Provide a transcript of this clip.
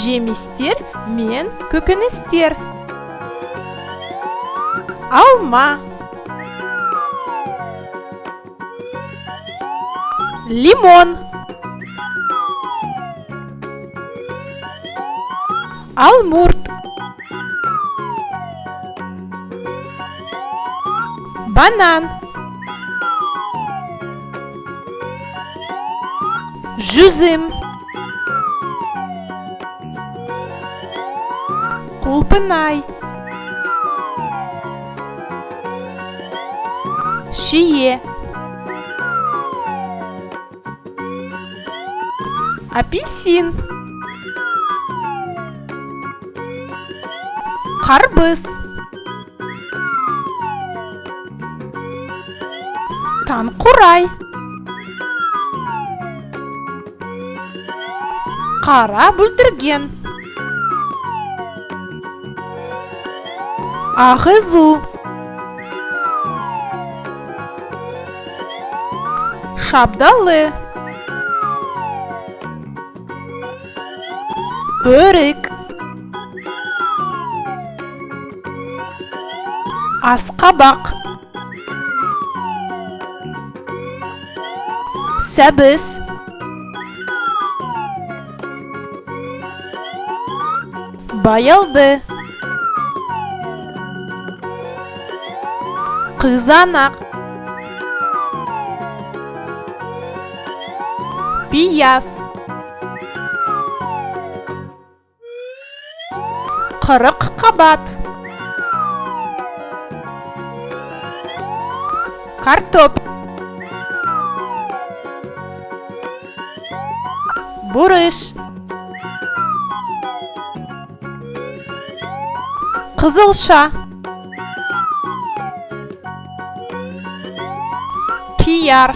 Жемістер мен көкөністер. Алма. Лимон. Алмұрт. Банан. Жүзім. Құлпынай. Шие. Апельсин. Қарбыз. Таңқурай. Қара бүлдірген. Ағызу. Шабдалы. Өрік. Асқабақ. Сәбіз. Баялды. Қызанақ. Пияз. Қырыққабат. Картоп. Бұрыш. Қызылша. Қияр.